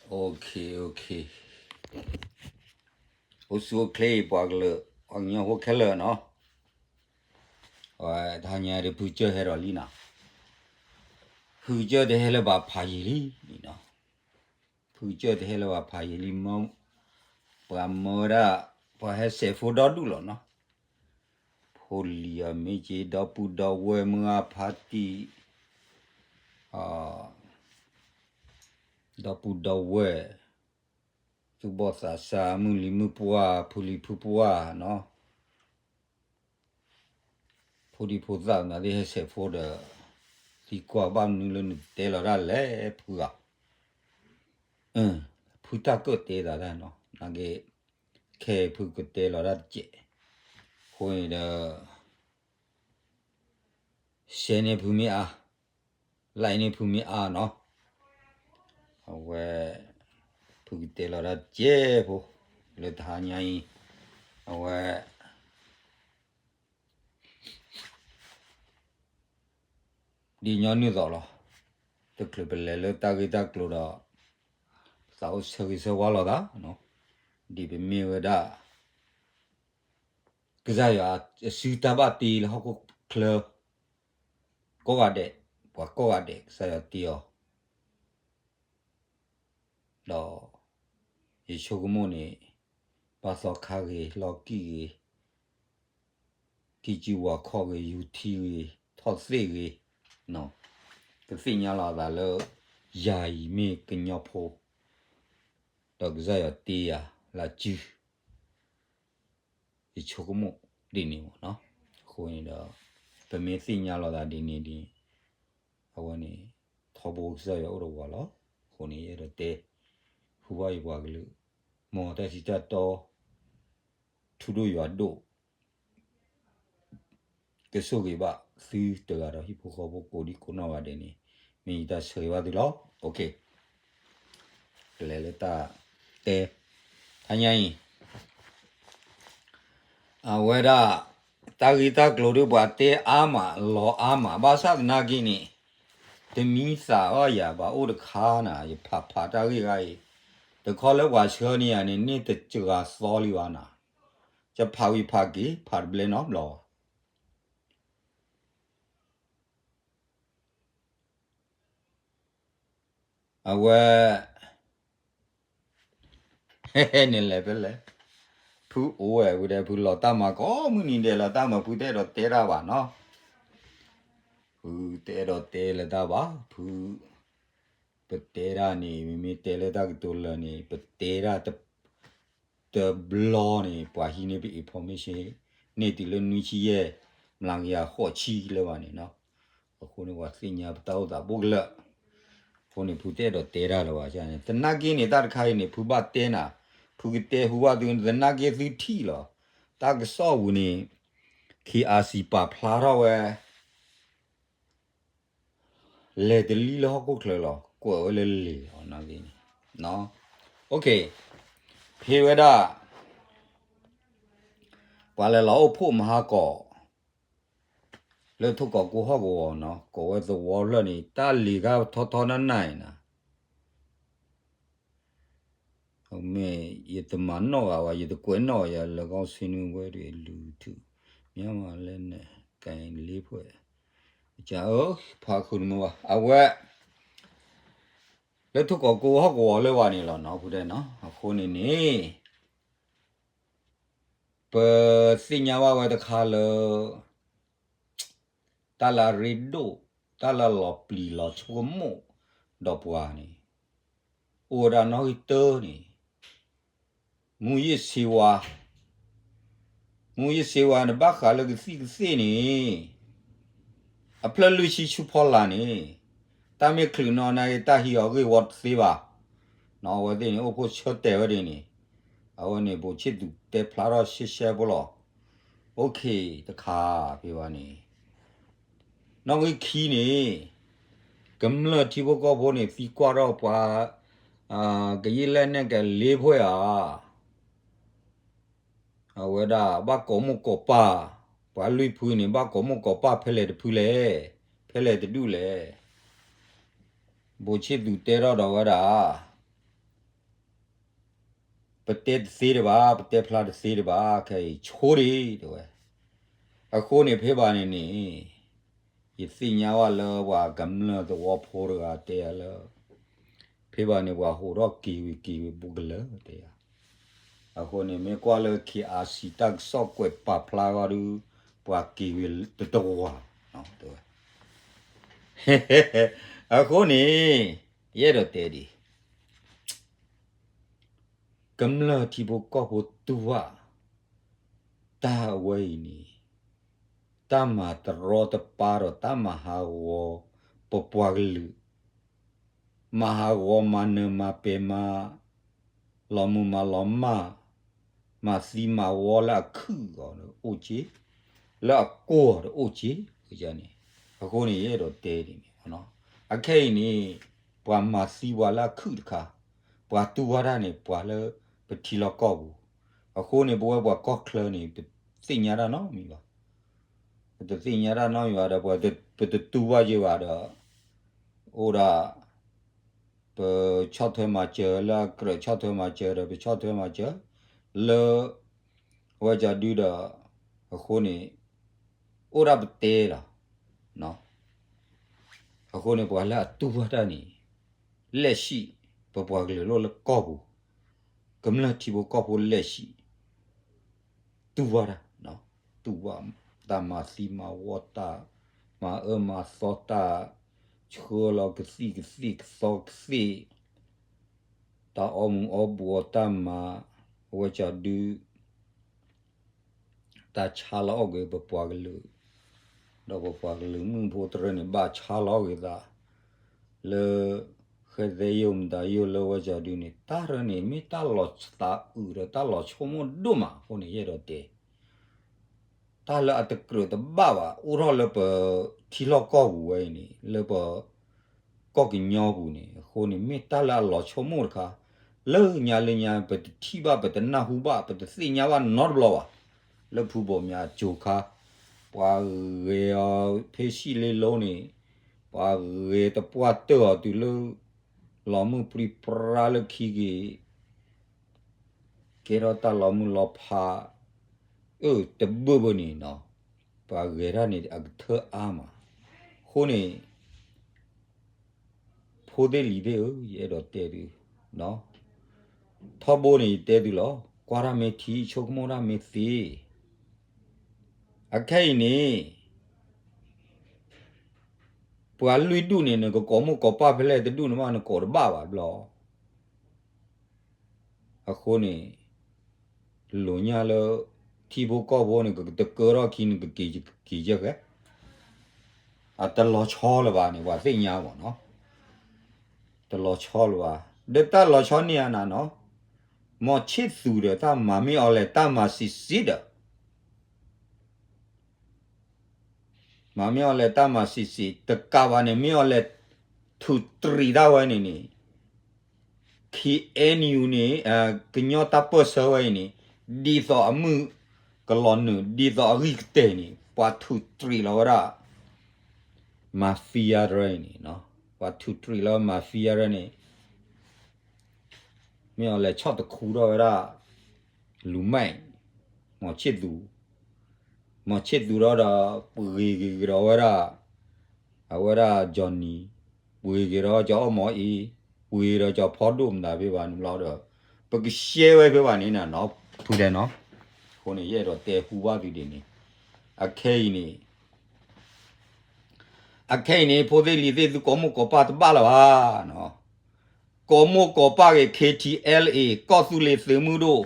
OK, OK, အိၣ်ဆူၣ်အိၣ်ချ့အံၤ ပှၤကလုာ် ပှၤကညီဖိခဲလၢာ်နီၤ, တဟါညါဒီးဖုကစၢၢ်ဟဲဒီးလံနီၤ, ဖုကစၢၢ်တဟဲလၢၤဘၣ်ဖးယံာ်လံနီၤ, ဖုကစၢၢ်တဟဲလၢၤဘၣ်ဖးယံာ်လံ, ပှၤမၢဝဲဒၣ် ပှၤဟဲစဲးဖိဒီဒူၣ်လီၤနီၤ, ဖိလံၤအမ့ၢ်က့ ဒီပုၢ်ဒီဝဲၢ်မုၢ်အါဖါတံၢ် ဒီပုၢ်ဒီဝဲၢ် သူၣ်ဘီၣ်သးစၢ် မုၢ်လံၤမုၢ်ပှၢ် ဖုလံၤဖုပှၢ်နီၤ, ဖိဒံဖိသၣ်သနာ်က့ဟဲစဲးဖိဒီး သံကွၢ်ဘၣ်မနုၤလၢနတတဲလီၤတၢ်လဲၣ်ဖုဧါ, ဖုတၢ်ကၢၣ်တဲသးတၢ်နီၤ, နာ်က့ ခဲအံၤဖုကတဲလီၤတၢ်တစဲး, အဃိန့ၣ်ဒီး ရှဲန့ၢ်ဖုမ့ၢ်အါ, လၢန့ၢ်ဖုမ့ၢ်အါနီၤ, အဝဲ ဖုကတဲလီၤတၢ်တစဲးဖိ လၢတဟါညါအံၤ, အဝဲ ဒ်ညီနုၢ်သိးလီၤ, တချုးပလဲၤလၢတၢ်ဂ့ၢ်တၢ်ကျိၤဒီး သးအိၣ်ဆၢဂ့ၤဆၢဝါလိာ်သး, ဒ်ပမ့ၢ်ဝဲဒၣ် ကစၢ်ယွၤအစုတၢ်ဘၣ်တ့လၢဟီၣ်ခိၣ်ချၢ ကိးဂၤဒဲး, ပှၤကိးဂၤဒဲး ကစၢ်ယွၤတ့အီၤ ဒီး ယဆိကမိၣ်န့ၣ် ဘၣ်သီခါဂ့ၤ လီၢ်ကံၢ်ဂ့ၤ ကံၢ်စုဝါခီၣ်ဂ့ၤ ယူၤထံဂ့ၤ ထီၣ်သ့ၣ်ဂ့ၤ, ကသ့ၣ်ညါလီၤသးလၢ ယၤအံၤမ့ၢ်ကညီဖိ ဒီးကစၢ်ယွၤတ့ယၤလၢစု ယဆိကမိၣ်ဒ်န့ၣ်မ့ၢ်နီၤ, အဃိန့ၣ်ဒီး ပမ့ၢ်သ့ၣ်ညါလီၤသးဒ်န့ၣ်ဒီး အဝဲန့ၣ် ထီဘိကစၢ်ယွၤအိၣ်ဒီးပှၤလီၤ, အဃိန့ၣ် ယအဲၣ်ဒိးတဲ ဟူဘၣ်ယပှၤကလုာ်, မ်တၢ်စံးတၢ်တီ ထူဒိၣ်ယွၤဒိၣ် ကဆိၣ်ဂ့ၤဘၣ်သုတဂၤဒီးဟံၣ်ဖိဃီဖိကိးဒံကိးနီၢ်ဂၤဒဲးန့ၣ် မ့ၢ်ယတၢ်ဆၢဂ့ၤဘၣ်သုလီၤ. ကလဲၤလၢတၢ်တဲ တဟါညါအံၤ အဝဲဒၣ် တၢ်ဂ့ၢ်တၢ်ကျိၤဒ်ပှၤတဲအါမး လီၤအါမး ဘၣ်ဆၣ်သနာ်က့န့ၣ် တမံသးဘၣ်ယၤဘၣ်အိၣ်တခါနၤ ယဖးဖးတၢ်ဂ့ၢ်ဂၤအံၤ တခီလၢပှၤဆှၢန့ၢ်ယၤန့ၣ် န့ၢ်တစှၤသီလံဘၣ်နၤ, ယဖးဝံၤဖးက့ၤ ဖးတဘျဲနီတဘျီဘၣ် အဝဲ နလဲၤဖဲလဲၣ်, ဖုအိၣ်ဝဲ ဝဲဒၣ်ဖုလီၤတၢ်မၤကိးမုၢ်နံၤဒဲးလီၤ တၢ်မၤဖုတအဲၣ်ဒိးတဲတၢ်ဘၣ်နီၤ, ဖုတအဲၣ်ဒိးတဲလၢတၢ်ဘၣ် ဖု ပတဲတၢ်န့ၣ် မ့မ့ၢ်တဲလၢတၢ်ကတိၤလၢာ်န့ၣ် ပတဲတၢ် တဘျီန့ၣ် ပှၤဟံးန့ၢ်ပ information န့ၢ်တုၤလၢနွံဆံယဲၢ် မျးကယၤဃိးဆံလၢၤဘၣ်န့ၣ်နီၤ, အဃိန့ၣ် ပှၤသ့ၣ်ညါပတၢ်အိၣ်သးဘူးကလၢာ်, အဃိန့ၣ် ဖုတအဲၣ်ဒိးတဲတၢ်လၢၤဘၣ်န့ၣ် သနာ်က့န့ၣ် တၢ်တခါအံၤန့ၣ် ဖုဘၣ်တဲနၤ, ဖုကတဲဟူဘၣ်သု သနာ်က့သုထံၣ်လီၤ, တၢ်ကစီၣ်ပူၤန့ၣ် KIC ပာ်ဖျါထီၣ်ဝဲ လဲၤတလံလၢဟီၣ်ခိၣ်ချၢလီၤ ကွဲးဝဲလၢလံာ်လီၤ နာ်က့န့ၣ်, ဖဲဝဲဒၣ် ပှၤလဲၤလီၤအိၣ်ဖှိၣ်မဟါကီး လၢထိၣ်ကီးကိဟီၣ်ကဝီၤနီၤ ကိးဝဲသဝီဖျၢၣ်န့ၣ် တၢ်လံာ်ဂၤထီထီနၢ်နၢ်အံၤနၤ မ့ၢ်ယတမၤနီၣ်ဂၤဝဲ ယတကွဲးနီၣ်ဂၤယၤ လၢကီၢ်ဆွေးနွေးပွဲတွေ လူထု မြန်မာလက်နက်ကိုင်လေးဖွဲ့ အကြမ်း ဖးခုနမဘၣ် အဝဲ လၢထိၣ်ကီးကိဟီၣ်ကဝီၤလၢၤဘၣ်န့ၣ်လီၤနီၤ ဖုတဲနီၤ အဃိန့ၣ်န့ၣ် ပသ့ၣ်ညါဘၣ်ဝဲတခါလၢ တၢ်လၢအရ့ဒိၣ် တၢ်လၢအလီၤပျံၤလီၤဆိကမိၣ်ဒီးပှၤန့ၣ် အိၣ်ဝဲဒၣ်နီၣ်ဂံၢ်တၢန့ၣ် မူးယစ်ဆေးဝါး မူးယစ်ဆေးဝါးန့ၣ် ဘၣ်ဃးလၢကသံၣ်ကသ့ၣ်န့ၣ် အဖျၢၣ်လွံၢ်ဆံဆူဖီလာ်န့ၣ် တၢ်မ့ၢ်ချုးနီၢ်နၤအံၤ တၢ်ဟံးအီၤဂ့ၢ်ဝီတသ့ဘၣ်. နီၢ်အဝဲသ့ၣ်န့ၣ် အိၣ်ဖှိၣ်ဆၢတဲာ်ဝဲဒ်န့ၣ် အဝဲန့ၣ် ဘိၣ်ဆ့ၣ်သူးတဲဖျါထီၣ်ရှဲရှဲဖိလီၤ. အိၣ်ခ့ တခါဖဲဘၣ်န့ၣ် နီၣ်ဂံၢ်ခံန့ၣ် ကမျၢၢ်ထံဖိကီၢ်ဖိန့ၣ် သံကွၢ်ထီၣ်ပှၤ ကယံာ်လဲၣ်နဲၣ်ကဲၤလ့ဖှဲၣ်ဧါ အဝဲဒၣ်ဘၣ်ကိးမိၢ်ကိးပၢ် ပှၤလွံၢ်ဖုန့ၣ် ဘၣ်ကိးမိၢ်ကိးပၢ်ဖဲလဲၣ်တဖုလဲၣ် ဖဲလဲၣ်တဒူၣ်လဲၣ်. ဘိၣ်ဆ့ၣ်သူးတဲထီၣ်ဒီးဝဲဒၣ် ပတဲတသ့တဘၣ်, ပတဲဖျါတသ့တဘၣ်, ခဲအံၤဆိဒံး တဲဝဲ. အဃိန့ၣ် ဖဲဘၣ်န့ၣ်န့ၣ် ယသ့ၣ်ညါဘၣ်လၢပှၤကမျၢၢ်သဝီဖိတဂၤတဲယၤလၢ ဖဲဘၣ်န့ၣ် ပှၤဟူးထီၣ်က့ၤဝံၤက့ၤဝံၤဘူးကလၢၤတဲယၤ. အဃိန့ၣ် မ့ၢ်ကွၢ်လၢ ခ့ၣ်အၣ်စံၣ် တၢ်ကစီၣ်ကွဲးပာ်ဖျါဂီၢ်ဒုး ပှၤက့ၤဝံၤတတဝၤလီၤ တဲဝဲ. အဃိန့ၣ် ယအဲၣ်ဒိးတဲဒ်အံၤ, ကမျၢၢ်ထံဖိကီၢ်ဖိတူၢ်ဘၣ် တၢ်အဝဲအံၤန့ၣ် တၢ်မၤတရီတပါဒီး တၢ်မၤဟးဂီၤ ပပှၤကလုာ်, မၤဟးဂီၤ မၤနၢၤမၤပဲာ်မၤ လီၤမုၢ်မၤလီၤမၢ်, မၤသံမၤဝီလၢအခုၣ်အဂီၢ်ဒီးအိၣ်က့, လၢအကိၢ်အဂီၢ်ဒီးအိၣ်က့, န့ၣ်. အဃိန့ၣ် ယအဲၣ်ဒိးတဲဒ်န့ၣ်, အခဲအံၤန့ၣ် ပှၤမၤသံပှၤလၢအခုၣ်တခါ, ပှၤတူၢ်ဘၣ်တၢ်န့ၣ် ပှၤလၢပထံလီၢ်ကီၢ်ပူၤ, အဃိန့ၣ် ပဝဲပှၤကီၢ်ချၢန့ၣ် တသ့ၣ်ညါတၢ်နီတမံၤဘၣ်. ပတသ့ၣ်ညါတၢ်နီတမံၤဘၣ်ဒီး ပတတူၢ်ဘၣ်ယဲဘၣ်ဒီး အိၣ်ဒၣ် ပဆီၣ်ထွဲမၤစၢၤ လၢအကြၢးဆီၣ်ထွဲမၤစၢၤဒီး ပဆီၣ်ထွဲမၤစၢၤ လၢ အဝဲကၠီဒုဒီး အဃိန့ၣ် အိၣ်ဒၣ်ပတဲလီၤ. အဃိန့ၣ် ပှၤလၢအတူၢ်ဘၣ်တၢ်န့ၣ် လက်ရှိ ပပှၤကလုာ်လၢကီၢ်ပူၤ, ကမျၢၢ်ထံဖိကီၢ်ဖိ လက်ရှိ တူၢ်ဘၣ်တၢ်, တူၢ်ဘၣ်တၢ်မၤသံမၤဝီ တၢ်မၤအၢမၤသီ တၢ်ဆှၢလီၤကသံၣ်ကသ့ၣ်ကသီကသ့ၣ်, တၢ်အီမူၤအီဘှီးတၢ်မၤ, အဝဲကၠီဒု တၢ်ဆါလီၤအီၣ်က့ၤပပှၤကလုာ်, ဒီးပပှၤကလုာ်မုၣ်ဖိတရၢန့ၣ် ဘၣ်ဆါလီၤက့ၤသး လၢ ဃဲသဲယိာ်မတၤယိာ်လၢဝဲကၠီဒုန့ၣ် တၢ်ရၢန့ၣ် မ့ၢ်တၢ်လီၤသးအုးဒီးတၢ်လီၤဆိကမိၣ်ဒိၣ်မးအဃိန့ၣ် ယအဲၣ်ဒိးတဲ တၢ်လၢအတကြၢးတဘၣ်ဘၣ် အိၣ်ထီၣ်လၢပထံလီၢ်ကီၢ်ပူၤဝဲအံၤန့ၣ် လၢပ ကီၢ်ကညီပူၤန့ၣ် အဃိန့ၣ် မ့ၢ်တၢ်လၢအလီၤဆိကမိၣ်တခါ, လၢညါလၢညါ ပတထံၣ်ဘၣ် ပတနၢ်ဟူဘၣ် ပတသ့ၣ်ညါဘၣ်နီတဘျီဘၣ်, လၢဖုဘိၣ်မၠးအစိၤခါ, ပှၤဂဲၤအီၤဖဲဆံၣ်လ့လိန့ၣ်, ပှၤဂဲၤတပှၢ်တၢၢ်အီၤတုၤလၢ လီၤမုၢ်ပြံပြါလၢခံက့ၤ ကဲထီၣ်တၢ်လီၤမုၢ်လီၤဖး, အၢ တဘၢၣ်ဘၢၣ်န့ၣ်နီၤ, ပှၤဂဲၤတၢ်န့ၣ်အကထၢအါမး, အဃိန့ၣ် ဖိသ့ၣ်လံၤသ့ၣ်ဧၢ, ယအဲၣ်ဒိးတဲသု, ထီဘိန့ၣ်ယတဲသုလီၤ, ကွၢ်တၢ်မ့ၢ်ထံ ဆိကမိၣ်တၢ်မ့ၢ်သ့, အခဲအံၤန့ၣ် ပှၤလွံၢ်ဒူၣ်န့ၣ် နကကိးမိၢ်ကိးပၢ်ဖဲလဲၣ်တဒူၣ်န့ၣ်မး နကိးတဘၣ်ဘၣ်ဘျီ အဃိန့ၣ် လိၣ်ညါလၢ ထံဖိကီၢ်ဖိန့ၣ် ကတကၢထီၣ်ခံန့ၣ် ကက့ၤက့ၤယဲၢ်ဃဲ, အတလီၤဆီလၢၤဘၣ်န့ၣ် ပှၤသ့ၣ်ညါမးနီၤ, တလီၤဆီလၢၤဘၣ်, ဒီးတၢ်လီၤဆီန့ၢ်အနၤနီၤ, မီၤဆ့ၣ်သူးဒီးတၢ်မၤမ့ၢ်အီၤလဲၣ် တၢ်မၤစံးစံးဒီး မၤမ့ၢ်အီၤလဲၣ် တၢ်မၤစံးစံး တကးဘၣ်န့ၣ် မ့ၢ်အီၤလဲၣ် ထူးတြံးဒၣ်ဝဲန့ၣ်န့ၣ် ခ့ၣ်အဲၣ်ယူၣ်န့ၣ် ကညီတၢ်ပၢၢ်ဆၢဝဲအံၤန့ၣ် ဒ်သိးအမုၢ်ကလီၤနုာ် ဒ်သိးအဂံၢ်ကတဲာ်န့ၣ် ပှၤထူးတြံးလီၤဝဲဒၣ် mafia တရၢအံၤန့ၣ်, ပှၤထူးတြံးလီၤ mafia တရၢန့ၣ် မ့ၢ်အီၤလဲၤဆီၣ်တခူထီၣ်ဝဲဒၣ် လူမိုက်, မီၤဆ့ၣ်သူး, မီၤဆ့ၣ်သူးဒီးဒီး ပှ့ၤက့ၤကဒီးဝဲဒၣ် အဝဲဒၣ် Johnny, ပှ့ၤက့ၤဒီးကၠီအီၣ်မီအ့, ပှ့ၤဒီးကၠီဖီဒိၣ်မတၤဖဲဘၣ်န့ၣ်ဘျီဒီး ပကရှဲဝဲဖဲဘၣ်န့ၣ်နနီၤ ဖုဒဲနီၤ, အဃိန့ၣ် ယအဲၣ်ဒိးတဲဟူဘၣ်သုဒ်န့ၣ်, အခဲအံၤန့ၣ် အခဲအံၤန့ၣ် ဖိသ့ၣ်လံၤသ့ၣ်သုကိးမိၢ်ကိးပၢ်တဘၣ်လၢၤဘၣ်, ကိးမိၢ်ကိးပၢ်ဂ့ၤ ခ့ၣ်ထံၣ်အဲလ်အ့ၣ် ကီၢ်သူလ့ၤသုးမုၢ်ဒိၣ်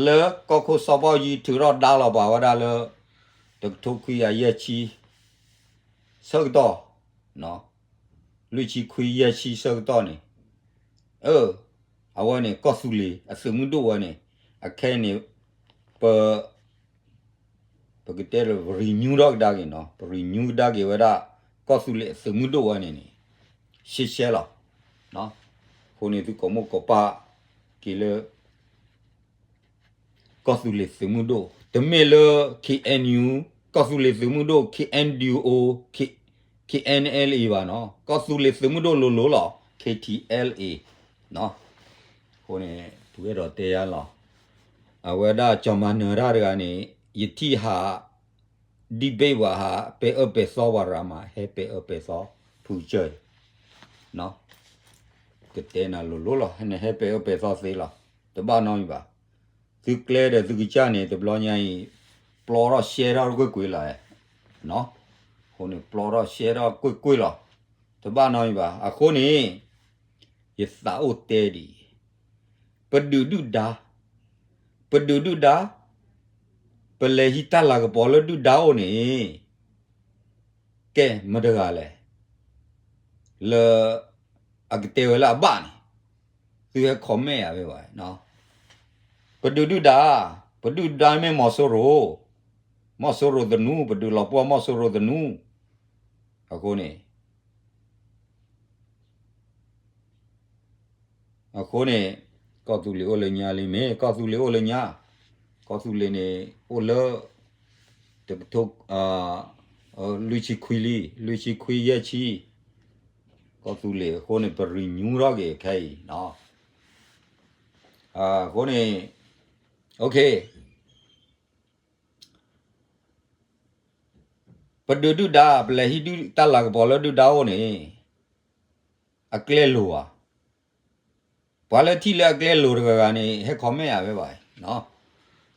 လၢကီၢ်ခိၣ်စီၤဘီယူၤထုးထီၣ်ဒါလီၤပာ်ဝဲဒၣ်လၢ တကထိခွံကယၤယဲၢ်ဆံ ဆၢကတီၢ်, လွံၢ်ဆံခွံယဲၢ်ဆံဆၢကတီၢ်န့ၣ်, အၢ, အဝဲန့ၣ် ကီၢ်သူလ့ၤအသုးမုၢ်ဒိၣ်ဝဲန့ၣ်, အခဲအံၤန့ၣ် ပ ပကတဲလၢ ပ renew ထီၣ်ကဒါက့ၤနီၤ, ပ renew ကဒါက့ၤဝဲဒၣ် ကီၢ်သူလ့ၤအသုးမုၢ်ဒိၣ်ဝဲန့ၣ်န့ၣ် ရှဲရှဲလီၤ. အဃိန့ၣ် သုကိးမိၢ်ကိးပၢ်က့ၤလၢ ကီၢ်သူလ့ၤသုးမုၢ်ဒိၣ်, တမ့ၢ်လၢ ခ့ၣ်အဲၣ်ယူၣ်, ကီၢ်သူလ့ၤသုးမုၢ်ဒိၣ် ခ့ၣ်အဲၣ်ယူၣ်အိၣ်, ခ့ၣ်အဲၣ်အလ်အ့ၣ်ဘၣ်နီၤ, ကီၢ်သူလ့ၤသုးမုၢ်ဒိၣ်လိၤလိၤလီၤ ခ့ၣ်ထံၣ်အဲလ်အ့ၣ်, အဃိန့ၣ် ပအဲၣ်ဒိးတဲယၤလီၤ. အဝဲဒၣ်ကၠီၤမၤနၢၤတၢ်တဂၤန့ၣ် ယထံၣ်ဟး debate ပှၤဟး ပဲာ်အၢပဲာ်သီပှၤရၤမး ဟဲပဲာ်အၢပဲာ်သီ ဖုကစၢၢ်အံၤ ကတဲနၤလိၤလိၤလီၤ နဟဲပဲာ်အၢပဲာ်သီသ့လီၤ. တဘၣ်နီတမံၤဘၣ်. သုကျဲဒီးသုကစၢ်န့ၣ် တဘျီညါအံၤ ပျီထီၣ်ရှဲထီၣ်ကွ့ၢ်ကွ့ၢ်လီၤ. အဃိန့ၣ် ပျီထီၣ်ရှဲထီၣ်ကွ့ၢ်ကွ့ၢ်လီၤ. တဘၣ်နီတမံၤဘၣ်. အဃိန့ၣ် ယသးအိၣ်တဲဒ်အံၤ, ပဒုးဒုၣ်ဒါ, ပဒုးဒုၣ်ဒါ, ပလဲၤဟံးတၢ်လၤကပီၤလၢဒုၣ်ဒါအိၣ်န့ၣ် ကဲမတၤတဂၤလဲၣ် လၢအကတဲဝဲလၢအဘၣ်န့ၣ် သုဟဲ comment ယၤဖဲဘၣ်. ပဒုးဒုၣ်ဒါ, ပဒုၣ်ဒါမ့ၢ်မီၤစိရိၤ, မီၤစိရိၤသနူ, ပဒုးလီၤပှီၢ်မီၤစိရိၤသနူ, အဃိန့ၣ် အဃိန့ၣ် ကီၢ်သူလ့ၤအိၣ်လၢညါလံမ့ၢ် ကီၢ်သူလ့ၤအိၣ်လၢညါ, ကီၢ်သူလ့ၤန့ၣ် အိၣ်လၢ တကထိ လွံၢ်ဆံခွံလံ, လွံၢ်ဆံခွံယဲၢ်ဆံ, ကီၢ်သူလ့ၤအဃိန့ၣ် ပrenewထီၣ်က့ၤခဲအံၤ, အဃိန့ၣ် okay ပဒုးဒုၣ်ဒါ ပလဲၤဟံးတၢ်လၤကပီၤလၢဒုၣ်ဒါအိၣ်န့ၣ် အကျဲလိၤဧါ. ပှၤလၢထံၣ်လၢအကျဲလိၤတဂၤဂၤန့ၣ် ဟဲ comment ယၤဖဲဘၣ်.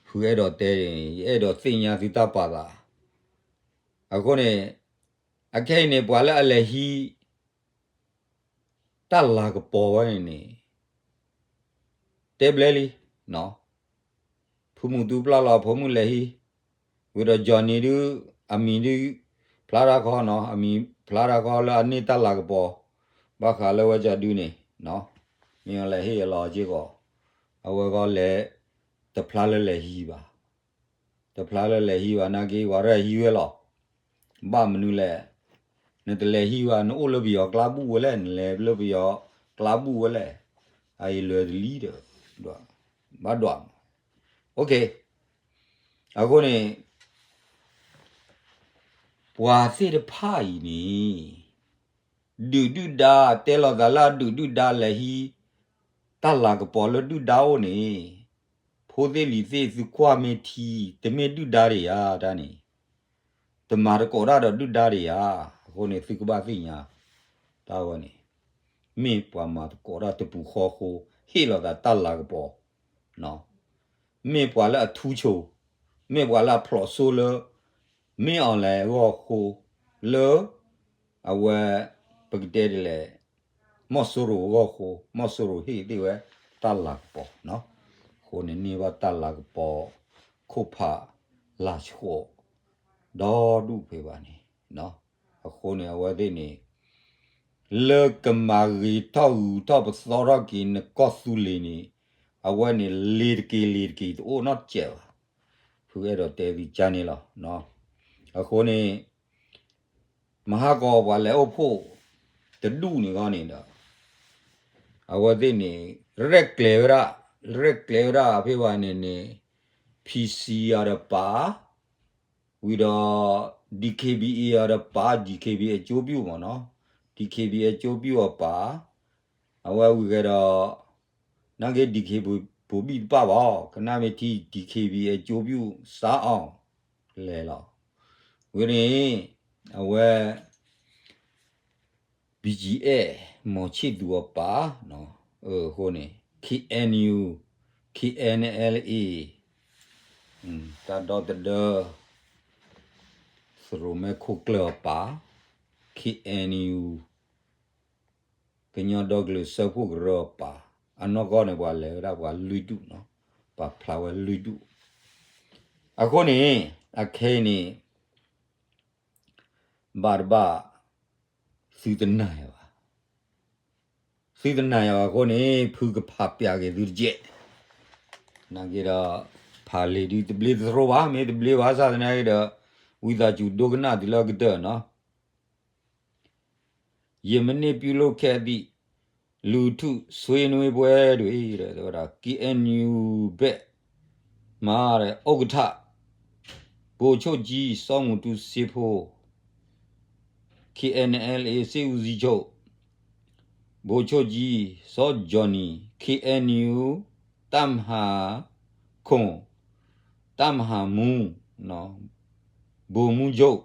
ဖုအဲၣ်ဒိးတဲန့ၣ် ယအဲၣ်ဒိးသ့ၣ်ညါသုတၢ်ပာ်သး, အဃိန့ၣ် အခဲအံၤန့ၣ် ပှၤလၢအလဲၤဟံး တၢ်လၤကပီၤဝဲန့ၣ်န့ၣ် တဲဘျဲလံ, ဖုမူတူပျၢ်လီၤ ဖိမုၣ်လဲၤဟံး, ဝံၤဒီး Johnny ဒုး အမံၤဒုး ဖျါတၢ်ခီနီၤ အမံၤဖျါတၢ်ခီလၢအန့ၢ်တၢ်လၤကပီၤ, ဘၣ်ဃးလၢဝဲကၠီဒုန့ၣ်, မ့ၢ်အလဲၤဟ့ၣ်အလီၤစ့ၢ်ကီး, အဝဲဂီၢ်လဲၤ တဖျါလၢလဲၤဟံးဘၣ် တဖျါလၢလဲၤဟံးဘၣ် နာ်က့ ပှၤရဲၣ်ဟံးဝဲလီၤ. ဘၣ်မနုၤလဲၣ်, နတလဲၤဟံးဘၣ် နအိၣ်လၢပယီၤကျါဘူၣ်ဝဲလဲၣ်, နလဲၤလၢပယီၤကျါဘူၣ်ဝဲလဲၣ်, အအံၤလွဲၤတလံဒီး ဘၣ်ဒွးမး. အဃိန့ၣ် ပှၤသ့ၣ်တဖၣ်အံၤန့ၣ် ဒုးဒုၣ်ဒါ တဲလီၤသးလၢအဒုးဒုၣ်ဒါလဲၤဟံး တၢ်လၤကပီၤလၢဒုၣ်ဒါအိၣ်န့ၣ် ဖိသ့ၣ်လံၤသ့ၣ် သုကွၢ်မ့ၢ်ထံ တမ့ၢ်ဒုၣ်ဒါဒံးဧါ တၢ်န့ၣ် တမၤသကိးတၢ်ဒီးဒုၣ်ဒါဒံးဧါ. အဃိန့ၣ် သုကဘၣ်သ့ၣ်ညါ တၢ်ဝဲန့ၣ် မ့ၢ်ပှၤမၤသကိးတၢ်တပူၤဃီအဃိ ဟ့ၣ်လီၤသးတၢ်လၤကပီၤ မ့ၢ်ပှၤလၢအထူဆိ မ့ၢ်ပှၤလၢအဖျိးစိလၢ မ့ၢ် online အဂီၢ်အဃိ လၢ အဝဲ ပကတဲဒ်လဲၣ် မီၢ်စိရိၤအဂီၢ်အဃိ မီၢ်စိရိၤဟ့ၣ်သ့ၣ်ဝဲတၢ်လၤကပီၤ, အဃိန့ၣ်န့ၢ်ဘၣ်တၢ်လၤကပီၤ ခိၣ်ဖး လၤဆှိး ဒီဒူၣ်ဖဲဘၣ်န့ၣ်, အဃိန့ၣ် အဝဲသ့ၣ်န့ၣ် လၢကမၤဂ့ၤထီၣ်ဂုၤထီၣ်ပသီထီၣ်က့ၤနကီၢ်သူလ့ၤန့ၣ် အဝဲန့ၣ်လ့ၤတက့ၤလ့ၤတက့ၤတအိၣ်နီတစဲးဘၣ်. ဖုအဲၣ်ဒိးတဲသုကန့ၣ်လီၤ. အဃိန့ၣ် မဟါကီးပှၤလဲၤအိၣ်ဖှိၣ်တဒူၣ်န့ၣ်ဂီၢ်န့ၣ်ဒီး အဝဲသ့ၣ်န့ၣ် ရဲၣ်ကျဲၤဝဲဒၣ်, ရဲၣ်ကျဲၤဝဲဒၣ်ဖဲဘၣ်န့ၣ်န့ၣ် PC အီၤဒီးပာ် ဝံၤဒီး DKBA အီၤဒီးပာ် DKBA အကျိုးပြုမ့ၢ်နီၤ, DKBA အကျိုးပြုအီၤပာ်, အဝဲဝံၤကဲဒီး နာ်က့ DKBA ဘိးဘံၣ်တပာ်ဘၣ်, ကနၣ်မ့ၢ်ထံ DKBA အကျိုးပြု စးအီၤ လဲၤလီၤ. ဝံၤန့ၣ် အဝဲ BGF မီၤဆ့ၣ်သူၤအီၤပာ်, အဃိန့ၣ် KNU, KNLA တၢ်ဒီသဒၢ သရိာ်မဲခိၣ်ကျၢၢ်အီၤပာ်, KNU ကညီဒီကလုာ်စၢဖှိၣ်ကရၢအီၤပာ်, အနီၢ်ကီၢ်န့ၣ် ပှၤလဲၤဝဲဒၣ်ပှၤလွံၢ်ဒူၣ်နီၤ, ပှၤဖျါဝဲလွံၢ်ဒူၣ်. အဃိန့ၣ် အခဲအံၤန့ၣ် ဘၣ်တဘၣ် သုတနာ်ယၤဘၣ်. သုတနာ်ယၤဘၣ်အဃိန့ၣ် ဖုကဖးပျးက့ၤသုတကဲး, နာ်က့ဒီး ဖးလံာ်ဒုးတဘျ့တသရိာ်ဘၣ်, မ့ၢ်တဘျ့ဘၣ်ဆၣ်သနာ်က့ဒီး ဝံသးစူၤဒိကနၣ်တုၤလၢအကတၢၢ်နီၤ. ယမ့ၢ်န့ၢ်ပျုၤလိာ်ခဲအသံး, လူထုဆွေးနွေးပွဲတွေ တဲဝဲဒၣ် KNU ဘက်မှ ဥက္ကဋ္ဌ ဗိုလ်ချုပ်ကြီး စောမူတူစ့ဖိ KNLA စစ်ဦးစီးချုပ် ဗိုလ်ချုပ်ကြီး စောဂျော်နီ KNU တၢ်မၤ ခိၣ် တၢ်မၤမူ ဗိုလ်မှူးချုပ်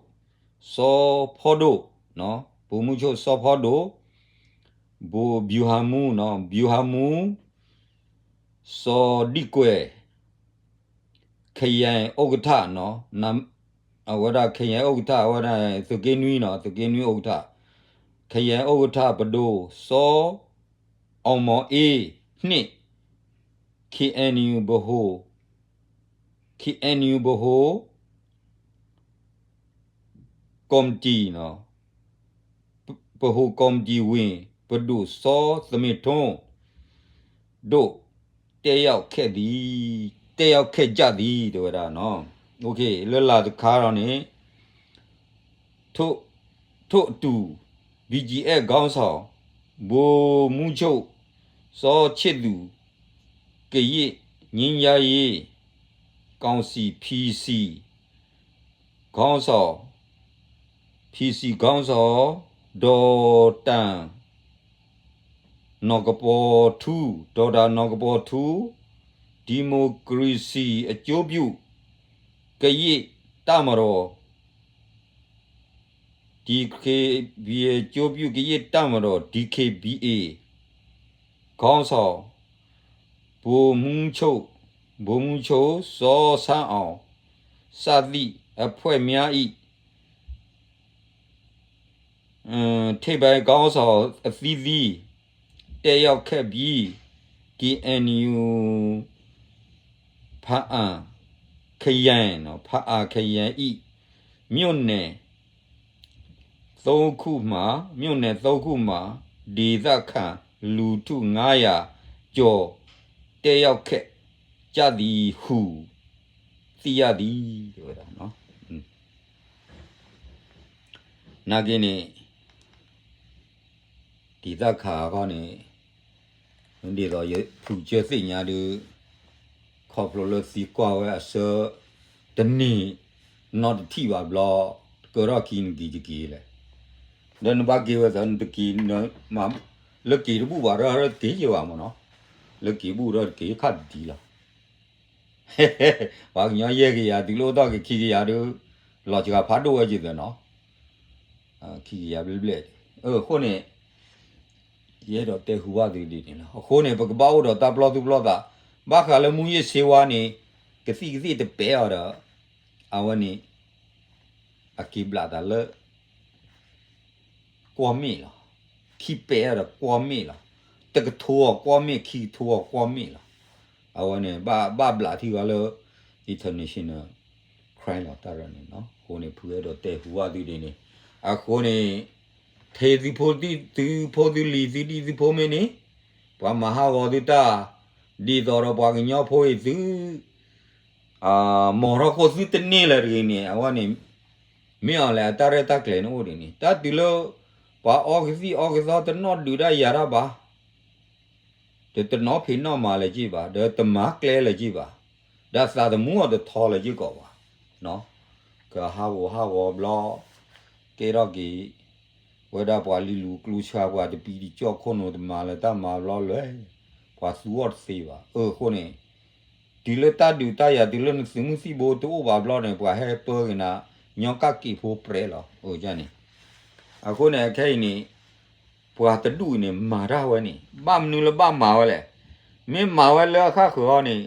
စီၤဖီဒိၣ် ဗိုလ်မှူးချုပ် စီၤဖီဒိၣ် ဗျူဟာမှူး ဗျူဟာမှူး စီၤဒံကွဲၢ် ခရိုင်ဥက္ကဋ္ဌ အဝဲဒၣ် ခရိုင်ဥက္ကဋ္ဌ အဝဲဒၣ် သုးက့နွံနီၤ သုးက့နွံဥက္ကဋ္ဌ ခရိုင်ဥက္ကဋ္ဌ ပဒိၣ်စီၤ အောင်မောင်အေး နှစ် KNU ဗဟို KNU ဗဟို ကော်မတီ ဗဟိုကော်မတီဝင် ပဒိၣ်စီၤသမ့ထွန်း တို့ တက်ရောက်ခဲ့သည် တက်ရောက်ခဲ့ကြသည် တဲဝဲဒၣ်နီၤ လၢလာ်တခါဒီးန့ၣ် ထို့အတူ ဘီကၠံဢၣ် ခေါင်းဆောင် ဗိုလ်မှူးချုပ် စီၤချစ်သူ ကရင်ငြိမ်းချမ်းရေးကောင်စီ PC ခေါင်းဆောင် PC ခေါင်းဆောင် ဒေါက်တာ နော်ကပေါ်ထူ ဒေါက်တာ နော်ကပေါ်ထူ ဒီမိုကရေစီအကျိုးပြု ကရင်တပ်မတော် ဒီကဘီအကျိုးပြုကရင်တပ်မတော် ဒီကဘီအ ခေါင်းဆောင် ဗိုလ်မှူးချုပ် ဗိုလ်မှူးချုပ် စောဆန်းအောင် စသည့်အဖွဲ့များ၏ ထိပ်ပိုင်းခေါင်းဆောင်အသီးသီး တက်ရောက်ခဲ့ပြီး KNU ဖားအံခရိုင် ဖားအံခရိုင် မြို့နယ်သုံးခုမှာ မြို့နယ်သုံးခုမှာ ဒေသခံလူထုငါးရာကျော် တက်ရောက်ခဲ့ကြသည်ဟု သိရသည် တဲဝဲဒၣ်နီၤ. နာ်က့န့ၣ် ဒ်သၣ်ခါအဂီၢ်န့ၣ် ဒ်သိးယဖုကၢသ့ၣ်ညါဒီး ခီဖျိလၢသံကွၢ်ဝဲအဆၢ တန့ၢ်နီတထံၣ်ဘၣ်ဘျီ ကၢထီၣ်ခံနက့ၤတက့ၤလဲၣ်. ဒီးနဘၣ်က့ၤဝဲသးနတက့ၤ လၢက့ၤတဘူၣ်ဘၣ်ဒီးတက့ၤယဘၣ်မ့ၢ်နီၤ. လၢက့ၤဘူၣ်ဒီးတက့ၤခါဒ်လီၤ. ပှၤကညီယဲၢ်ကယၤ တုၤလၢအိၣ်ထီၣ်က့ၤခံကယၤဒီး လီၤစှၤဖးဒိၣ်ဝဲက့ၤသ့ၣ်နီၤ. ခံကယၤဘျဲၣ်ဘျဲၣ် အဃိန့ၣ် ယအဲၣ်ဒိးတဲဟူဘၣ်သုဒ်န့ၣ်လီၤ. အဃိန့ၣ် ပကဘၣ်အိၣ်ဒီးတၢ်ပလီၢ်သူၣ်ပလီၢ်သး ဘၣ်ဃးလၢမူးယစ်ဆေးဝါးန့ၣ် ကသံၣ်ကသ့ၣ်တပဲအီၤဒီး အဝဲန့ၣ် အက့ၤဘျးတၢ်လၢ ကွီၢ်မ့ၣ်လီၤ. ခံပဲအီၤဒီးကွီၢ်မ့ၣ်လီၤ. တကထိအီၤကွီၢ်မ့ၣ် ခံကထိအီၤကွီၢ်မ့ၣ်လီၤ. အဝဲန့ၣ် ဘၣ်ဘျးထံဂီၤလၢ international crime လီၤ တၢ်ရၢန့ၣ်နီၤ. အဃိန့ၣ် ဖုအဲၣ်ဒိးတဲဟူဘၣ်သုဒ်န့ၣ် အဃိန့ၣ် ထဲသုဖိသုလံၤ သုဒံၣ်သုဖိမ့ၢ်န့ၣ် ပှၤမၤဟးဂီၤသုတၢ် ဒ်သိးဒီးပှၤကညီဖိအံၤသု မီၤထီၣ်ခိၣ်သုတန့ၢ်လၢၤတဂ့ၤန့ၣ် အဝဲန့ၣ် မ့ၢ်အီၤလဲၣ် အတၢ်ရဲၣ်တၢ်ကျဲၤန့ၣ်အိၣ်ဒ်န့ၣ် တၢ်တုၤလၢ ပှၤအီကသံၣ်အီကသီတနီၣ်ဒုးတၢ်ယၤတၢ်ဘၣ် တတနီၤဖံးနီၣ်မၤလၢၤက့ၤဘၣ် ဒီးတမၤကျဲလၢၤက့ၤဘၣ် ဒီးသးသမူအီၤတထီလၢၤက့ၤကီးဘၣ် ကဟးဂီၤဟးဂီၤဘျီ ကဲထီၣ်က့ၤ ဝဲဒၣ်ပှၤလံၤလူၤကျိဆှါ ပှၤတပံတကၠီၣ်ခိၣ်နူာ်တမၤလၢၤတၢ်မၤဘျီလၢၤ ပှၤသူအီၤတသ့ဘၣ် အဃိန့ၣ် တုၤလၢတၢ်ဒုးတၢ်ယၤ တုၤလၢနသုးမုၢ်သံၣ်ဘိတအိၣ်ဘၣ်ဘျီန့ၣ် ပှၤဟဲပၢက့ၤနၤ ညီကၣ်က့ၤဖိပြဲးလီၤ အန့ၣ် အဃိန့ၣ် အခဲအံၤန့ၣ် ပှၤတဒူၣ်အံၤန့ၣ် မၤတၢ်ဝဲန့ၣ် ဘၣ်မနုၤလၢဘၣ်မၤဝဲလဲၣ်. မ့ၢ်မၤဝဲလၢအခၣ်ဃၢၤအီၤန့ၣ်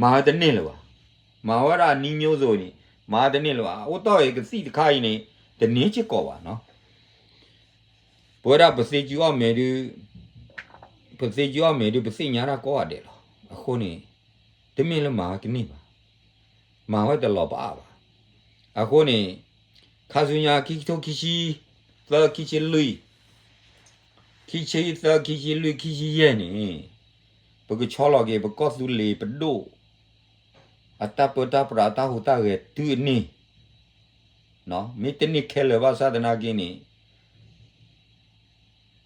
မၤဝဲတန့ၢ်လၢၤဘၣ်. မၤဝဲဒၣ်နံၤမျိုးစုံန့ၣ် မၤဝဲတန့ၢ်လၢၤဘၣ်. အိၣ်တီၢ်အံၤကသံၣ်တခါအံၤန့ၣ် တန့ၢ်စ့ၢ်ကီးဘၣ်နီၤ. ပဝဲဒၣ်ပသ့စုအီၣ်မဲာ်ဒုး ပသ့စုအီၣ်မဲာ်ဒုး ပသ့ၣ်ညါတၢ်ကိးဂၤဒဲးလီၤ. အဃိန့ၣ် တမ့ၢ်လၢမၤဝဲတန့ၢ်ဘၣ်. မၤဝဲတလီၤပအါဘၣ်. အဃိန့ၣ် ခါဆူညါ ခံကထိခံဆံသၢ ခံဆံလွံၢ် ခံဆံသၢ ခံဆံလွံၢ် ခံဆံယဲၢ်န့ၣ် ပကဆီလီၤက့ၤ ပကီၢ်သူလ့ၤပဒိၣ် အတၢ်ပၢတၢ်ပြး တၢ်ဟူးတၢ်ဂဲၤတုၤအန့ၣ် မ့ၢ်တန့ၢ်ခဲလၢာ်ဘၣ်ဆၣ်သနာ်က့န့ၣ်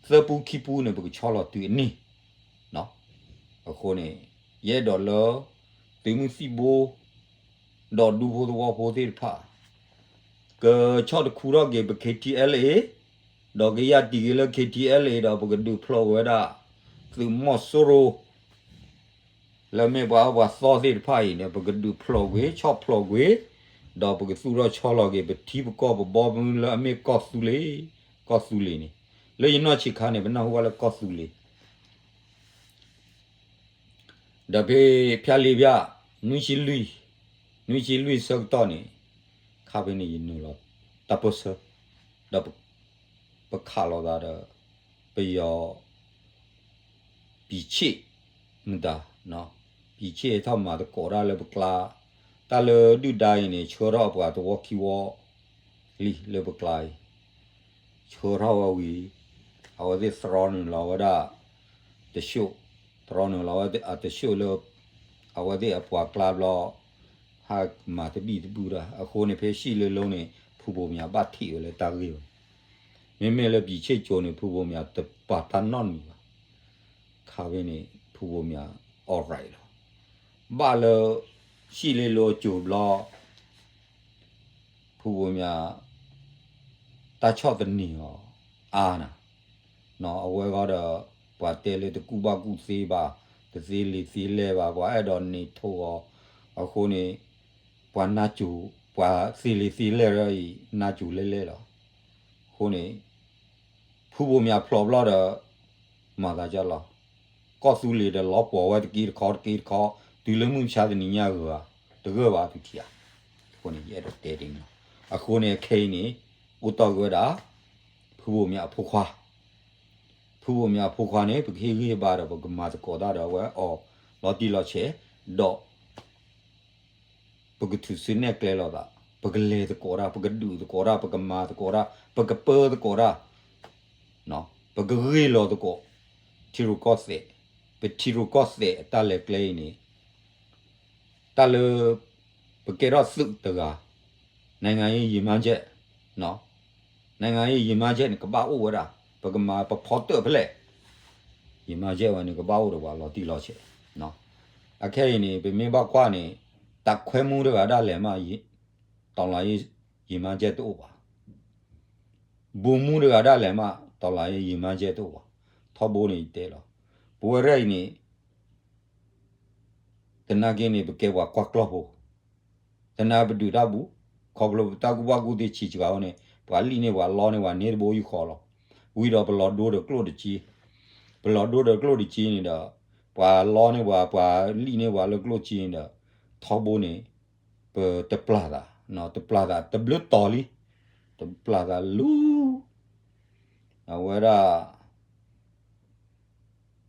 သၢပူခံပူန့ၣ် ပကဆီလီၤတုၤအန့ၣ် အဃိန့ၣ် ယအဲၣ်ဒိးလၢ သုးမုၢ်သံၣ်ဘိ ဒီးဒူဖိသဝီဖိသ့ၣ်တဖၣ် ကဆီၣ်တခူထီၣ်က့ၤပ K T L A ဒီးကယၢ်တံၢ်က့ၤလၢ K T L A ဒီးပကဒုးဖျိးဝဲဒၣ် သုးမီၤစိရိၤ လၢအမ့ၢ်ပှၤအၢပှၤသီသ့ၣ်တဖၣ်အံၤန့ၣ် ပကဒုးဖျိးကွံာ် ဆီၣ်ဖျိးကွံာ်, ဒီးပကသူၣ်ထီၣ်ဆီလီၤက့ၤ ပထံပကီၢ်ပဘီမုၢ်လၢအမ့ၢ်ကီၢ်သူလ့ၤ, ကီၢ်သူလ့ၤန့ၣ်, လၢယနီၢ်ဆံးခါန့ၣ် ပနၢ်ဟူဘၣ်လၢကီၢ်သူလ့ၤ ဒီးဖဲဖၠၣ်လ့ဖၠၣ် နွံဆံလွံၢ်, နွံဆံလွံၢ်ဆၢကတီၢ်န့ၣ်, ခါဖဲန့ၣ်ယနုာ်လီၤတၢ်ပၢၢ်ဆၢ, ဒီးပခးလိာ်သးဒီး ပယီၤ ပံၤဆ့ၣ်မတၤ, ပံၤဆ့ၣ်ထီၣ်မၤသကိးတၢ်လၢပကျါ, တၢ်လၢဒုၣ်ဒါအံၤန့ၣ် ဆှၢထီၣ်အပှၤသဝီခံဝီလံလၢပကျါအံၤ ဆှၢထီၣ်ဝဲဝံၤ, အဝဲသ့ၣ်သရီနုာ်လီၤဝဲဒၣ် တၡိၣ်, သရီနုာ်လီၤဝဲအတၡိၣ်လၢ အဝဲသ့ၣ်အပှၤကျါဘျီ, ဟးမၤတဘံၣ်တဘုၣ်တၢ် အဃိန့ၣ် ဖဲရှံၣ်လ့လိန့ၣ် ဖုဘိးမၠးဘၣ်ထံးဝဲလၢတၢ်ဂ့ၢ်ဝဲ, မ့မ့ၢ်လၢပံၤဆ့ၣ်ကၠိန့ၣ် ဖုဘိးမၠးတပာ်တၢ်နီတမံၤဘၣ်, ခါဖဲန့ၣ် ဖုဘိးမၠး အီၣ်ရၢၣ်လီၤ, ဘၣ်လၢ ရှံၣ်လ့လိအကၠိၤဘျီ ဖုဘိးမၠး တၢ်ဆီၣ်သနံးအီၤအါနၤ, အဝဲဂီၢ်ဒီး ပှၤတဲလၢတကူၣ်ဘၣ်ကူၣ်သ့ဘၣ်, တသ့လံာ်သ့လဲၢ်ဘၣ်, ပှၤအဲၣ်ဒိးန့ၢ်ထိၣ်အီၤ, အဃိန့ၣ် ပှၤနါစိၤ, ပှၤသ့လံာ်သ့လဲၢ်ရၢအံၤ နါစိၤလဲၢ်လဲၢ်လီၤ, အဃိန့ၣ် ဖုဘိးမၠးဖျိးဘျီဒီး မၤသးဒ်လီၤ, ကီၢ်သူလ့ၤဒီးလီၤပှီၢ်ဝဲတက့တခီတက့တခီ, တုၤလၢမုၢ်မဆါတနံၤညါဂ့ၤဂၤ, တဂၢၢ်ဘၣ်သုထံၣ်ဧါ, အဃိန့ၣ် ယအဲၣ်ဒိးတဲဒ်န့ၣ်လီၤ, အဃိန့ၣ် အခဲအံၤန့ၣ် အိၣ်တီၢ်က့ၤဝဲဒၣ် ဖုဘိးမၠးအဖိခွါ, ဖုဘိးမၠးအဖိခွါန့ၣ် ပကဟ့ၣ်ဂံၢ်ဟ့ၣ်ဘါဒီး ပကမၤသကိးတၢ်ဒီးအဝဲအီၤ လီၤတံၢ်လီၤဆဲး, ဒီး ပကထုးစုနဲၣ်ကျဲလိာ်သး, ပကလဲၤသကိးတၢ်, ပကဒုးသကိးတၢ်, ပကမၤသကိးတၢ်, ပကပၢသကိးတၢ်, ပကဂ့ၢ်လီၤသကိး, ထံရူၢ်ကီၢ်သဲး, ပထံရူၢ်ကီၢ်သဲးအတၢ်လဲၤကျဲအံၤန့ၣ်, တၢ်လၢ ပကဲထီၣ်သုးတဂၤ, နိုင်ငံရေးရည်မှန်းချက်, နိုင်ငံရေးရည်မှန်းချက်န့ၣ် ကဘၣ်အိၣ်ဝဲဒၣ်, ပကမၤပဖီတၢၣ်ဖဲလဲၣ်, ရည်မှန်းချက်ဝဲန့ၣ် ကဘၣ်အိၣ်ဒီးပှၤလီၤတံၢ်လီၤဆဲး, အခဲအံၤန့ၣ် ပမ့ၢ်ဘၣ်ကွၢ်န့ၣ် တပ်ခွဲမှူးတဂၤဒၣ်လဲာ်မး, တော်လှန်ရေးရည်မှန်းချက်တအိၣ်ဘၣ်, ဗိုလ်မှူးတဂၤဒၣ်လဲာ်မး တော်လှန်ရေးရည်မှန်းချက်တအိၣ်ဘၣ်, ထီဘိန့ၣ်ယတဲလီၤ, ပဝဲရဲၣ်အံၤန့ၣ် သနာ်က့န့ၣ် ပကဲပှၤကွၢ်ကျီၢ်ဖိ, သနာ်ပဒုးတၢ်ဘူး, ခီဖျိပတၢ်ကူၣ်ဘၣ်ကူၣ်သ့ဆံးစှၤဝဲန့ၣ် ပှၤလံၣ်န့ၢ်ပှၤလီန့ၢ်ပှၤန့ၢ်တဘိယူၢ်ဃီလီၤ, ဝံၤဒီးပလီၤဒိဒီးကျိၣ်တက့, ပလီၤဒိဒီးကျိၣ်တက့န့ၣ်ဒီး ပှၤလီန့ၢ်ပှၤ ပှၤလံၣ်န့ၢ်ပှၤလၢကျိၣ်က့န့ၣ်ဒီး ထီဘိန့ၣ် ပတပျၢ်သး, တပျၢ်သးတဘျုးတီၤလံ, တပျၢ်သးလူ အဝဲဒၣ်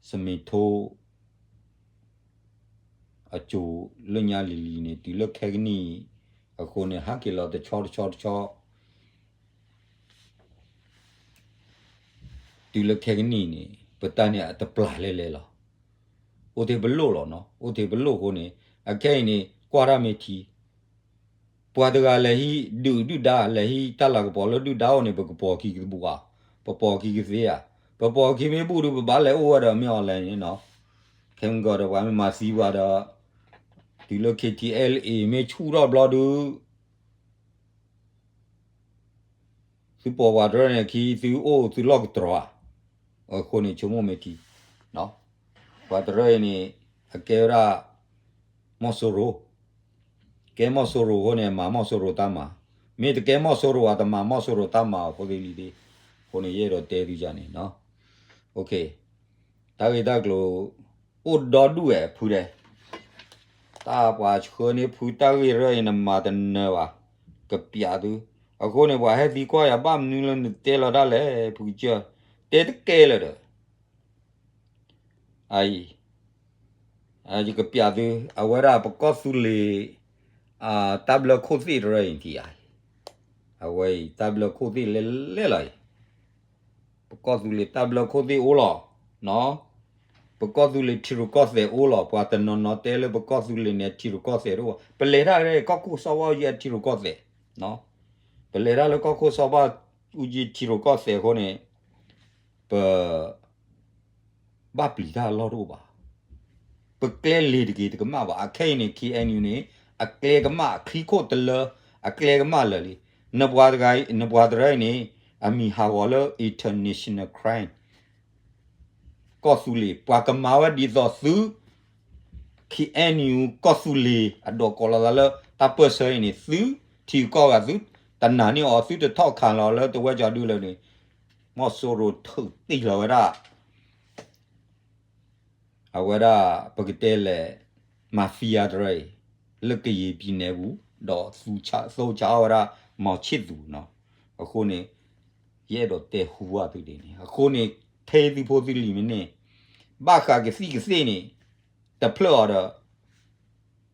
စမ့ၣ်ထိ အစိၤလၢညါလံၤလံၤန့ၣ် တုၤလၢခဲကနံၣ်အံၤ, အဃိန့ၣ် ဟးက့ၤလီၤတဆီတဆီတဆီ, တုၤလၢခဲကနံၣ်န့ၣ် ပတၢ်န့ၣ်အတပျၢ်လဲၣ်လဲၣ်လီၤ. အိၣ်ထဲပလိၣ်လီၤနီၤ, အိၣ်ထဲပလိၣ်အဃိန့ၣ် အခဲအံၤန့ၣ် ကွၢ်တၢ်မ့ၢ်ထံ ပှၤတဂၤလဲၤဟံးဒုးဒုၣ်ဒါ လဲၤဟံးတၢ်လၤကပီၤလၢဒုၣ်ဒါအိၣ်န့ၣ် ပကပိာ်ခံကသဘုၣ်ဧါ, ပပိာ်ခံကသ့ဧါ, ပပိာ်ခံမ့ၢ်ဘူၣ်ဒီး ပဘၣ်လဲၤအိၣ်ဝဲဒီးမ့ၢ် online န့ၣ်နီၤ, ခဲမုၢ်ကီးဒီးပှၤမ့ၢ်မၤသံပှၤဒီး တုၤလၢ KTLA မ့ၢ်ဆူၣ်ထီၣ်ဘျီဒုး သုပိာ်ပှၤတရၢန့ၣ်ခံ သုအိၣ်သုလီၢ်ကတြီၤဧါ, အဃိန့ၣ် ဆိကမိၣ်မ့ၢ်ထံ ပှၤတရၢအံၤန့ၣ် အကဲဝဲဒၣ် မီၢ်စိရိၤ, ကဲမီၢ်စိရိၤအဃိန့ၣ် မၤမီၢ်စိရိၤတၢ်မၤ, မ့ၢ်တကဲမီၢ်စိရိၤဘၣ် တမၤမီၢ်စိရိၤတၢ်မၤအဃိသ့ၣ်လံသ့ၣ်, အဃိန့ၣ် ယအဲၣ်ဒိးတဲသုန့ၣ်နီၤ, တၢ်ဂ့ၢ်တၢ်ကျိၤ အိၣ်ဒီဒူၣ်ဝဲဖုဒဲး, တၢ်ပှၤဆှၢန့ၢ်ဖုတၢ်ဂ့ၢ်ရၢအံၤ နမၤတနၢၤဘၣ်, ကပျးသု, အဃိန့ၣ် ပှၤဟဲသံကွၢ်ယၤ ဘၣ်မနုၤလၢနတဲလီၤတၢ်လဲၣ် ဖုကစၢၢ်, တဲတကဲလၢာ်ဒီး အံၤ ယကပျးသု အဝဲဒၣ်ပကီၢ်သူလ့ၤ တၢ်ဘျၢခိၣ်သ့ၣ်တရၢအံၤထံၣ်ဧါ, အဝဲအံၤ တၢ်ဘျၢခိၣ်သ့ၣ်လဲၣ်လဲၣ်လီၤအံၤ, ပကီၢ်သူလ့ၤတၢ်ဘျၢခိၣ်သ့ၣ်အိၣ်လီၤ, ပကီၢ်သူလ့ၤထံရူၢ်ကီၢ်သဲးအိၣ်လီၤ, ပှၤတနီၤနီၤတဲလၢပကီၢ်သူလ့ၤန့ၣ် ထံရူၢ်ကီၢ်သဲးတအိၣ်, ပလဲၤတၢ်လၢကီၢ်ခိၣ်စီၤဘၣ်အူကၠံအထံရူၢ်ကီၢ်သဲး, ပလဲၤတၢ်လၢကီၢ်ခိၣ်စီၤဘၣ်အူကၠံထံရူၢ်ကီၢ်သဲးအဃိန့ၣ် ပ ဘၣ်ပျံၤတၢ်အလီၢ်တအိၣ်ဘၣ်. ပကျဲလ့ၤတဂ့ၤတကမၣ်ဘၣ်. အခဲအံၤန့ၣ် ခ့ၣ်အဲၣ်ယူၣ်န့ၣ် အကျဲကမၣ် အချံခိၣ်တလၢ အကျဲကမၣ်လၢာ်လံ. နပှၤတဂၤ နပှၤတရၢအံၤန့ၣ် အမံၤဟးဂီၤလၢ international crime ကီၢ်သူလ့ၤ ပှၤကမၤဝဲဒ်သိးသု K N U ကီၢ်သူလ့ၤအဒိးကိးလီၤသးလၢ တၢ်ပၢၢ်ဆၢအံၤန့ၣ် သုထံဂုၤကီၢ်ဂၤ သုတနာ်န့ၢ်အီၤ သုတထီၣ်ခးလီၤလၢတဝဲကၠီဒုလၢန့ၣ် မီၢ်စိရိၤထုးတံၢ်လီၤဝဲဒၣ် အဝဲဒၣ် ပကတဲလဲၣ် mafia တရၢအံၤ လၢကယံာ်ပံၤနဲၣ်ပူၤ ဒီးသူဆးသိဆးအီၣ်ဝဲဒၣ် မီၤဆ့ၣ်သူနီၤ. အဃိန့ၣ် ယအဲၣ်ဒိးတဲဟူဘၣ်သုဒ်န့ၣ် အဃိန့ၣ် ထဲသုဖိသုလံၤမ့ၢ်န့ၣ် ဘၣ်ဃးကသံၣ်ကသ့ၣ်န့ၣ် တဖျၢၣ်အီၤ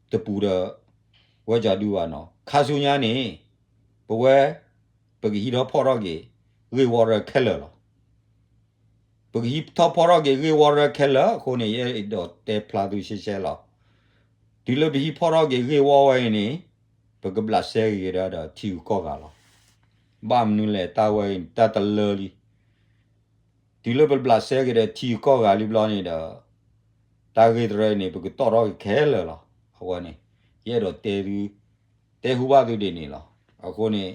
ဒီး တပူၤဒီး ဝဲကၠီဒုဘၣ်နီၤ. ခါဆူညါန့ၣ် ပဝဲ ပကဟံးထီၣ်ဖီၣ်ထီၣ်က့ၤ ဂ့ၢ်ဝီရဲခဲလၢာ်လီၤ. ပကဟံးထီၣ်ဖီၣ်ထီၣ်က့ၤဂ့ၢ်ဝီရဲခဲလၢာ်အဃိန့ၣ် ယအဲၣ်ဒိးတဲဖျါသုရှဲရှဲလီၤ. တုၤလၢပဟံးဖီၣ်ထီၣ်က့ၤဂ့ၢ်ဝီဝဲအံၤန့ၣ် ပကဘျးစဲက့ၤကဒါဒီးထံဂုၤကီၢ်ဂၤလီၤ. ဘၣ်မနုၤလဲၣ် တၢ်ဝဲအံၤ တၢ်တလၢလံ တုၤလၢပဘျးစဲက့ၤဒီးထံဂုၤကီၢ်ဂၤလံဘျီန့ၣ်ဒီး တၢ်ဂ့ၢ်တရၢအံၤန့ၣ် ပကတီၢ်ထီၣ်က့ၤခဲလၢာ်လီၤ. အဝဲန့ၣ် ယအဲၣ်ဒိးတဲသု တဲဟူဘၣ်သုဒ်န့ၣ်လီၤ. အဃိန့ၣ်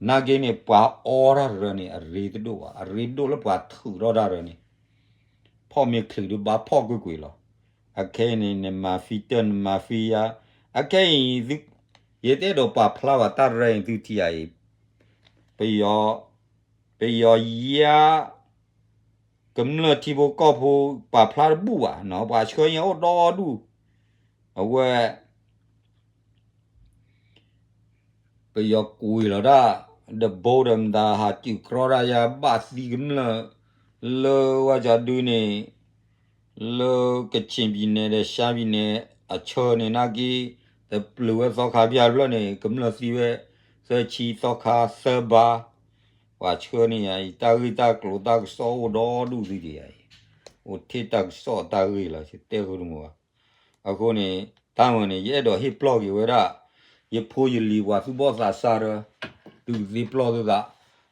နာ်က့န့ၣ် ပှၤအီတၢ်တရၢန့ၣ် အရ့တဒိၣ်ဘၣ်, အရ့ဒိၣ်လၢပှၤထုးထီၣ်တၢ်တရၢန့ၣ် ဖီၣ်မ့ၢ်ချုးဒုးဘၣ်ဖီၣ်ကွ့ၢ်ကွ့ၢ်လီၤ. အခဲအံၤန့ၣ် နမၤဖံတၢၢ် နမၤဖံယါ, အခဲအံၤ ယတအဲၣ်ဒိးပာ်ဖျါဘၣ်တၢ်ရဲၣ်အံၤသုထံၣ်ဧါအံၤ, ပယီၤ ပယီၤယါ ကမျၢၢ်ထံဖိကီၢ်ဖိ ပာ်ဖျါတဘူၣ်ဘၣ်နီၤ, ပှၤဆှၢညါအိၣ်ဒီဒူၣ်, အဝဲ ပယီၤကွံာ်လီၤဒၣ် ဒီးဘိဒီးမတၤ ဟးစုၣ်ကြီဒၣ်ယါ ဘၣ်သံကမျၢၢ် လၢဝဲကၠီဒုန့ၣ် လၢကခ့ၣ်ပံၤနဲၣ်ဒီးရှါပံၤနဲၣ်အဆၢန့ၣ် နာ်က့ တပျုာ်ဝဲသီခါဖၠါတဖျၢၣ်န့ၣ် ကမျၢၢ်သံဝဲ သၢဆံသီခါသၢဘါ, ပှၤဆှၢန့ၢ်ယၤအံၤ တၢ်ဂ့ၢ်တၢ်ကျိၤတၢ်ကစီၣ်အိၣ်ဒီဒူၣ်သံဒံးယၤအံၤ, အိၣ်ထဲတၢ်ကစီၣ်တၢ်ဂ့ၢ်လီၤ တဲဃုတမုာ်ဘၣ်. အဃိန့ၣ် တၢ်မၤန့ၣ် ယအဲၣ်ဒိးဟ့ၣ်ပျီၢ်က့ၤဝဲဒၣ် ယဖိယလံၤပှၤသူၣ်ဘီၣ်သးစၢ်ဒီး သုကသ့ပျီၢ်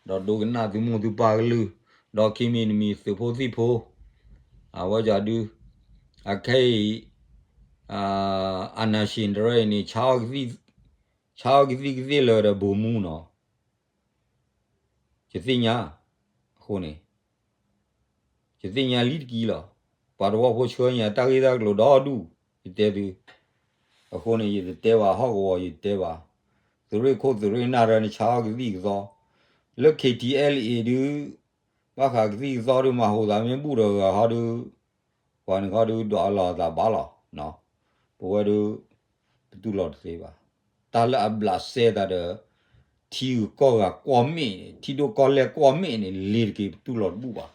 သုသး, ဒီးဒိကနၣ်သုမိၢ်သုပၢ်ကလုၢ်, ဒီးခံမံၤတမံၤသုးဖိသံၣ်ဖိ, အဝဲကၠီဒု, အခဲအံၤ အာဏာရှင်တရၢအံၤန့ၣ် ဆါအီၣ်ကသံၣ်ကသ့ၣ်လၢဒီးဘိးမူနီၤ, ယသ့ၣ်ညါ, အဃိန့ၣ် ယသ့ၣ်ညါလံတက့ၢ်လီၤ. ပှၤတဝီဖိဆှၢညါတၢ်ဂ့ၢ်တၢ်ကျိၤဒီဒူၣ်, ယတဲသု, အဃိန့ၣ် ယတတဲဘၣ်ဟီၣ်ကဝီၤ ယတဲဘၣ်, သုးရ့ၣ်ခိၣ်သုးရ့ၣ်နၢ်ရၢန့ၣ် ဆါအီၣ်ကသံၣ်ကသီ, လၢ K T L A ဒုး ဘၣ်ဃးကသံၣ်ကသီဒုး မၤဟူးသးမ့ၢ်ဘူၣ်ဒီးဂၤဟီဒုး ပှၤန့ၣ်ခီဒုး ဒွးအလီၢ်အသးဘၣ်လီၤ. ပဝဲဒုး ပတူၢ်လိာ်တသ့ဘၣ်. တၢ်လၢအဘျးစဲသးဒီး ထံဂုၤကီၢ်ဂၤကွီၢ်မ့ၣ်န့ၣ် ထံဒိၣ်ကီၢ်လဲၢ်ကွီၢ်မ့ၣ်န့ၣ် လ့ၤတက့ၤ ပတူၢ်လိာ်တဘူၣ်ဘၣ်.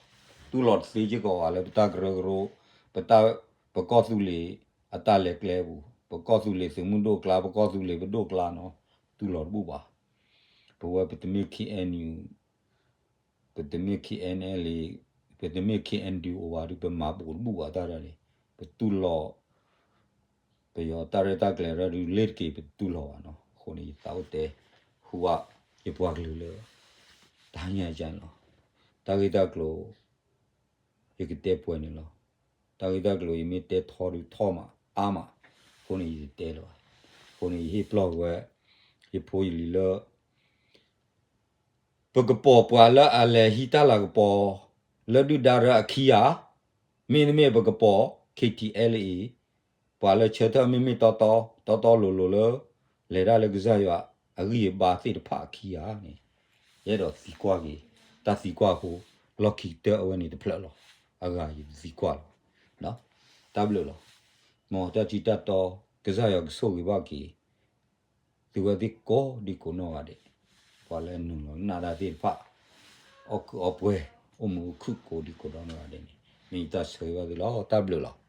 တူၢ်လိာ်တသ့စ့ၢ်ကီးဘၣ်လၢပတၢ်ကရၢကရိ, ပတၢ်, ပကီၢ်သူလ့ၤအတၢ်လဲၤကျဲပူၤ, ပကီၢ်သူလ့ၤသုးမုၢ်ဒိၣ်ကျါ, ပကီၢ်သူလ့ၤပဒိၣ်ကျါနီၤ, တူၢ်လိာ်တဘူၣ်ဘၣ်. ပဝဲပတမ့ၢ် K N U ပတမ့ၢ် K N L A, ပတမ့ၢ် K N D O ဘၣ်ဒုး ပမၤပအိၣ်တဘူၣ်ဘၣ်တၢ်ဒ်န့ၣ်, ပတူၢ်လိာ် ပယီၤတၢ်ရဲၣ်တၢ်ကျဲၤရၢဒုး လ့ၤတက့ၤ ပတတူၢ်လိာ်ဘၣ်နီၤ. အဃိန့ၣ် ယသးအိၣ်တဲ ဟူဘၣ် ယပှၤကလုာ်လၢ တဟါညါကၢ်န့ၣ်လီၤ. တၢ်ဂ့ၢ်တၢ်ကျိၤ ယကတဲပှဲၤန့ၣ်လီၤ. တၢ်ဂ့ၢ်တၢ်ကျိၤ ယမ့ၢ်တဲထီဒုးထီမး အါမး, အဃိန့ၣ် ယတတဲလၢၤဘၣ်. အဃိန့ၣ် ယဟ့ၣ်ပျီၢ်က့ၤဝဲ ယဖိယလံၤလၢ ပကပိာ်ပှၤလၢအလဲၤဟံးတၢ်လၤကပီၤ လၢဒုၣ်ဒါရၢအခံဧါ, မ့တမ့ၢ်ပကပိာ် K T L A ပှၤလၢဆၢထၢၣ်မ့မ့ၢ်တီတီ တီတီလိၤလိၤလၢ လဲၤတၢ်လၢကစၢ်ယွၤအဂံၢ်အဘါသ့ၣ်တဖၣ်အခံဧါန့ၣ်, ယအဲၣ်ဒိးသံကွၢ်က့ၤ တၢ်သံကွၢ်အဃိ လီၢ်ခံကတၢၢ်အဝဲန့ၣ်တဖျၢၣ်လီၤ. အဂၤယတသံကွၢ်လီၤ. တၢ်ဘျုးလီၤ. မ်တၢ်ထံတၢ်တီ ကစၢ်ယွၤကဆိၣ်ဂ့ၤဘၣ်က့ၤ သုဝဲသ့ၣ်ကိးဒံကိးနီၢ်ဂၤဒဲး, ပှၤလၢနုာ်လီၤကနၣ်တၢ်သ့ၣ်တဖၣ်, အီၣ်ကုးအီပှဲၤ, အိၣ်မုာ်အိၣ်ခုၣ်ကိးဒံကိးနီၢ်ဂၤဒဲးန့ၣ် မ့ၢ်ယတၢ်ဆၢဂ့ၤဘၣ်သုလီၤ. တၢ်ဘျုးလီၤ.